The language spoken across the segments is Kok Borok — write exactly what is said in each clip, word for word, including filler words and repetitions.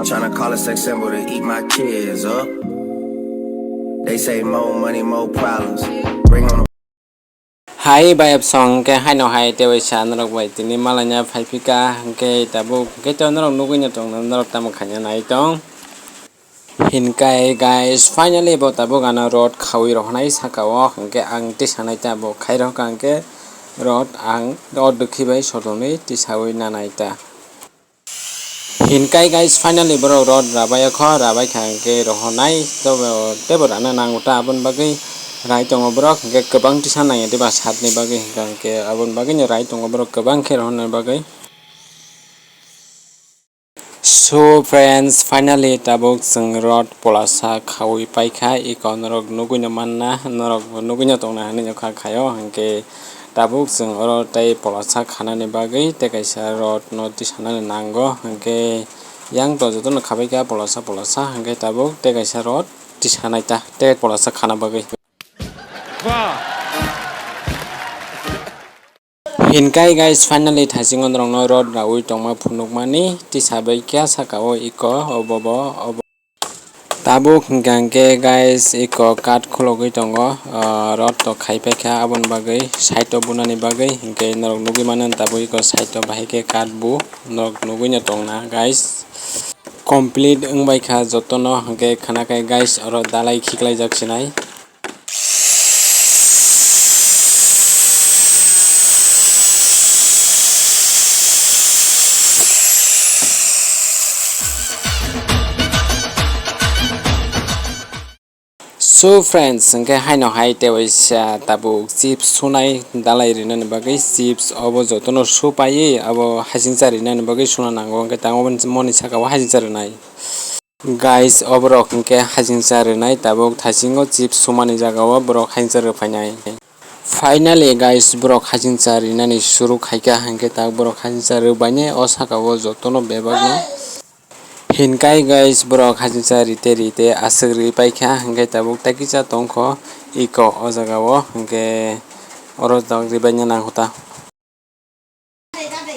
Tryna call a sex symbol to eat my kids up. They say more money, more problems. Bring on the Hai bayap song ke haino hai tewaisa norok bai tini malaina phaiphika hwnkhe tabuk hwnkhe to norok nugui no tongno norok tamo khaina nai tong. Hinkai guys, finally bo tabuk ano rod khaui rohonai saka o hwnkhe ang tisanai ta bo khairok hwnkhe rod ang o dwkhi bai sodonwi tisaui nanai ta. Hinkai guys, finally borok rod rabai kho, rabai kha hwnkhe rohonai, tebo, tebo rana nango ta, aboni bagwi rai tongo borok, hwnkhe kwbang tisa nangya diba satni bagwi, hwnkhe aboni bagwino rai tongo borok kwbang khe rohonani bagwi. So friends, finally tabuk chwng rod polasa khaui paikha, iko norok nugwino manna, norok bo nugwino tongna hinwi nokha khaio, hwnkhe tabuk chwng oro tei polasa khanani bagwi tei kaisa rod no tisanani nango, hwnkhe yang to jotono khabaikha polasa polasa, hwnkhe tabuk tei kaisa rod tisanai ta tei polasa khana bagwi. Hinkai guys, finally thasingo norokno rod raui tongma phunukmani tisabaikha saka o iko obo bo obo. Tabuk hwnkha hwnkhe guys, iko kat khulogwi tongo, ah, rod to khaipaikha aboni bagwi, side o bunani bagwi, hwnkhe norok nugwi mano tabuk iko side o bahai khe kat bu norok nugwino tongna guys. Complete wngbaikha jotono, hwnkhe khwnakhai guys, oro dalai khiklaijak sinai. So friends, hwnkhe haino hai tewaisa tabuk chips sunai dalai rinani bagwi, chips obo jotono supaiwi abo hasingcha rinani bagwi suna nango, hwnkhe tamo moni saka o hasingcha rinai. Guys, o borok hwnkhe hasingcha rwnai, tabuk thasingo chips sumani jagao borok hasingcha rwphainai. Finally guys, borok hasingcha rinani suru khaikha, hwnkhe tak borok hasingcha rwbainai o sakao jotono bebakno. Hinkai guys, borok hasingcha rite rite aswk rwi paikha, hwnkhe tabuk takisa tongkho iko o jagao, hwnkhe oro tok rwbaina nangkho ta.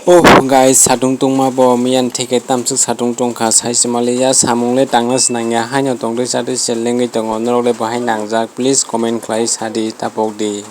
Oh guys, satung tungma bo miyan theke tamswk satung tungkha, sai se maliya samung le tangna se nangya, haino tongtwi chatwi se lengwi tongo, norok le bo hai nangjak, please comment khlai sadi tapok di.